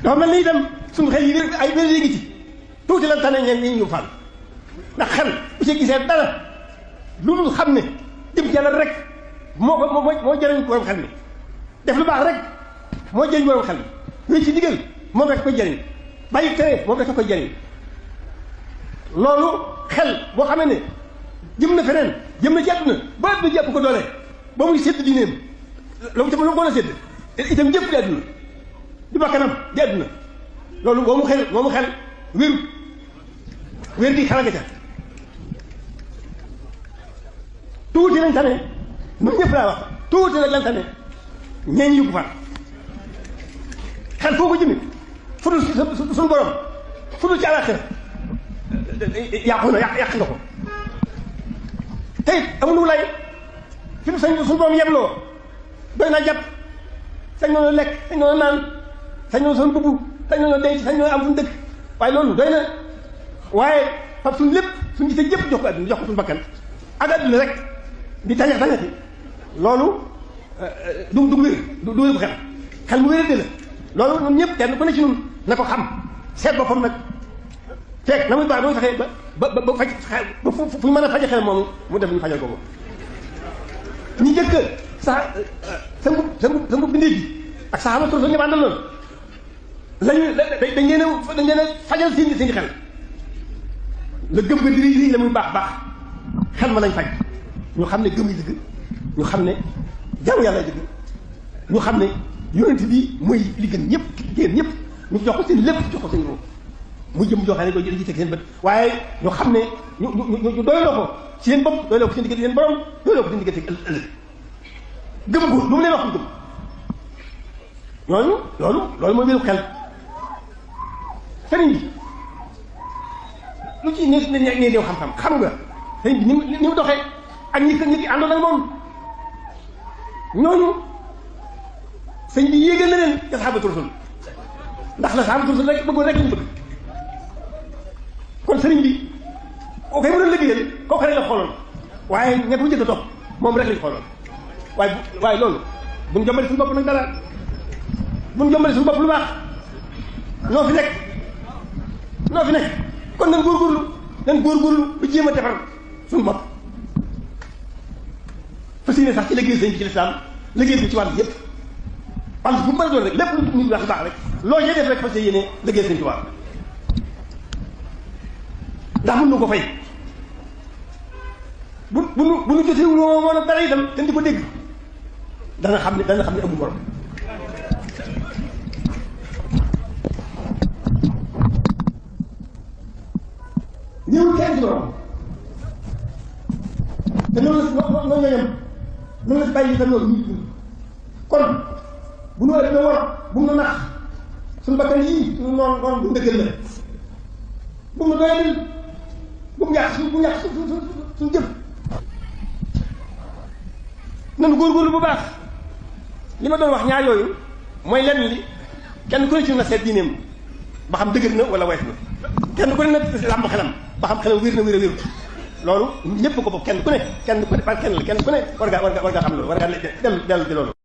dafa mel ni itam suñu xel yi ay wér ngi ci tuuti lan tane ñeen ñi ñu fal ndax xel bu ci gisee dara lu dul xam ne jëm ci yàlla rek moo jëriñ borom xel mi def lu baax rek moo jëriñ borom xel mi wéy ci digal moom rek koy jëriñ bàyyi tere moom rek koy jëriñ loolu xel boo xamee ne jëm na feneen jëm na ci àdduna ba àdduna jàpp ko doole ba muy sédd diineem loolu itam lu ko mën a sédd itam jëpp di àdduna di bakkanam di àdduna loolu moomu xel wér gi xala nga ca tuuti lañ tane ñun ñëpp laa wax tuuti nag lañ tane ñeeñ yu ko far xel foo ko jëmi fu dul suñu borom fu dul ci àllaaxira yàqu na yàq nga ko tey amul lay fi mu sañ suñu borom yebloo doy naa jàpp sañ noonu lekk sañ noonu naan sañ noonu son bubb sañ noonu denc sañ noonu am fu ñu dëkk waaye loolu doy na waaye fab suñu lépp suñu gisee yëpp jox ko àdduna jox ko suñu bakkan ak àdduna rek di tañax tañaxi loolu du wér du wér bu xel mu wér de la loolu ñun ñëpp kenn ku ne ci ñun na ko xam seet boppam nag fekk na muy baax mooy fexee ba faj ba fu ñu mën a faje xel moomu mu def ñu fajal ko ñi jëkk sax sa ngub bindee bi ak saxaaba tur sa ñëpp àndal loolu dañ leen a fajal seen xel la gëm nga diri la muy baax xel ma lañ faj ñu xam ne gëm yi dëgg ñu xam ne jaamu yàlla dëgg ñu xam ne yonent bi mooy li gën ñëpp génn ñëpp ñu jox ko seen lépp jox ko seen roo muy jëm joxe ne ko jël ci teg seen bët waaye ñu xam ne ñu doyloo ko ci seen bopp doyloo ko seen diggante seen borom doyloo ko seen diggante ëllëg gëm ko lu mu leen wax ñu gëm loolu mooy wéru xel sëriñ bi lu ci ne deew xam nga sëriñ bi ni mu doxee ak ñi àndoon ak moom ñooñu sëñ bi yéegal na leen ca saxaabatu rasul ndax la saxaabatu rasul rek bëggoon rek lañu bëgg kon sëriñ bi koo koy mën a liggéeyal koo ko rek la xooloon waaye ña ko njëkk a topp moom rek lañ xooloon waaye loolu buñ jombale suñu bopp nag dara buñ jombale suñu bopp lu baax noo fi nekk kon nan góorgóorlu ba jéem a defar suñu bopp fas yéene sax ci liggéey sëñ bi ci lislaam liggéey bi ci wàll yëpp wàll bu mu mën a doon rek lépp lu nit wax baax rek loo yee def rek fas yéene liggéey sëñ Tuubaa ndax mën nu ko fay bu nu jotewul woon a dara itam te di ko dégg dana xam ne amul borom ñëwul kenn ci borom te noonu la yem noonu la si bàyyi itam loolu nit kon bu nu dina war bu mu nax suñu bakkan yii suñu noonu bu ndëggal la bu mu doyadil bu mu yàq suñu jëf nanu góorgóorlu bu baax li ma doon wax ñaar yooyu mooy lenn li kenn ku ne ci na seet diineem ba xam dëgër na wala wees na kenn ku ne na làmb xelam ba xam xelam wér na wér loolu ñëpp ko bopp kenn ku ne war ngaa xam loolu war ngaa dellu ci loolu